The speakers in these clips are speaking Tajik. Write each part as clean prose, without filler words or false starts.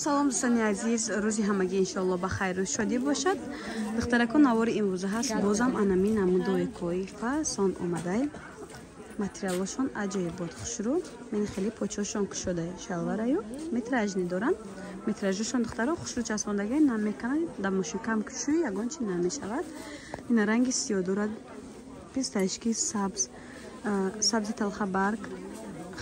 Салом, дӯстони азиз, рӯзи ҳамагӣ иншоалло ба хайру шодӣ бошад. Духтарако, навори имрӯза ҳаст, бозам анами намудои коифасон омадай. Материалошон аҷоибот, хушрӯ. Мен хеле почошон кушода, шалвараю метражни доранд. Метражошон, духтаро, хушрӯ часпондагӣ намекунанд, дар мошинкам кушӯи ягон чи намешавад. Ина ранги сиёҳ дорад, писташки сабз, сабзи талхабарг,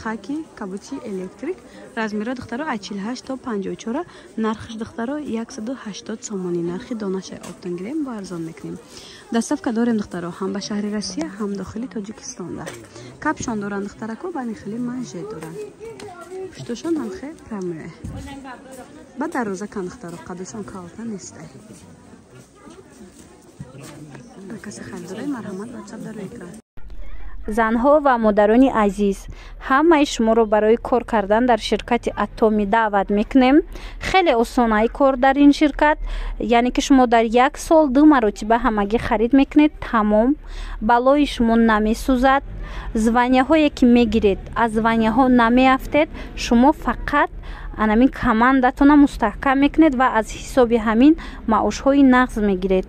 хаки, кабути электрик. Размера, духтаро, аз 48 то 54. Нархш, духтаро, 180 сомонӣ. Нархи донашай оптон гирем, бо арзон мекунем. Доставка дорем, духтаро, ҳам ба шаҳри Россия, ҳам дохили Тоҷикистонда. Капшон доранд, духтарако, бани хеле манжет доранд. Пуштошон ҳам хе прамуе. Ба дароза кан, духтаро, қадашон калта нестай. Касе харидорай, марҳамат, ватсап дар экран. Занҳо ва модарони азиз, ҳамаи шуморо барои кор кардан дар ширкати Атоми даъват мекунем. Хеле осонаи кор дар ин ширкат, яъне ки шумо дар як сол ду маротиба ҳамагӣ харид мекунед, тамом. Балои шумо намесӯзад. Званияҳое ки мегиред, аз званияҳо намеафтед. Шумо фақат анамин командатона мустаҳкам мекунед ва аз ҳисоби ҳамин маошҳои нағз мегиред.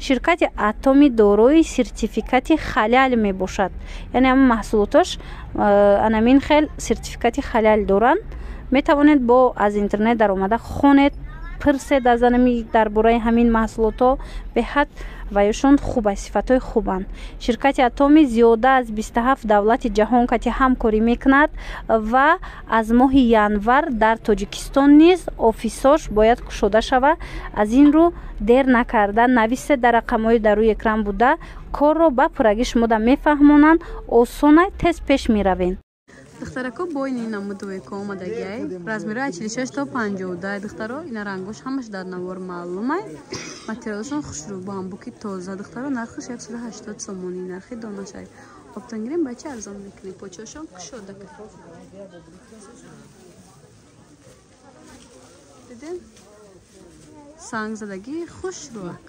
Ширкати Атоми дорои сертификати халал мебошад, яъне ҳама маҳсулоташ анамин хел сертификати халал доранд. Метавонед бо аз интернет даромада хонед, пирсед аз анами дар бораи ҳамин маҳсулотҳо. Беҳад ваюшон хуб аст, сифатҳои хубанд. Ширкати Атоми зиёда аз 27 давлати ҷаҳон кати ҳамкорӣ мекунад ва аз моҳи январ дар Тоҷикистон низ офисош бояд кушода шавад. Аз ин рӯ дер накарда нависед дар рақамҳои дар рӯи экран буда, корро ба пуррагӣ шумода мефаҳмонанд. Осона, тез пеш меравем. Духтарако, бо ини намудои ко омадагиай, размеро аз 46 то 52. Духтаро, ина рангош ҳамаш дар навор маълумай. Материалашон хушрӯ, бамбуки тоза. Духтаро, нархаш 180 сомонӣ, нархи донашай. Оптон гирем, бача, арзон мекунем. Почошон кушода, дидем, сангзадагӣ, хушрӯак.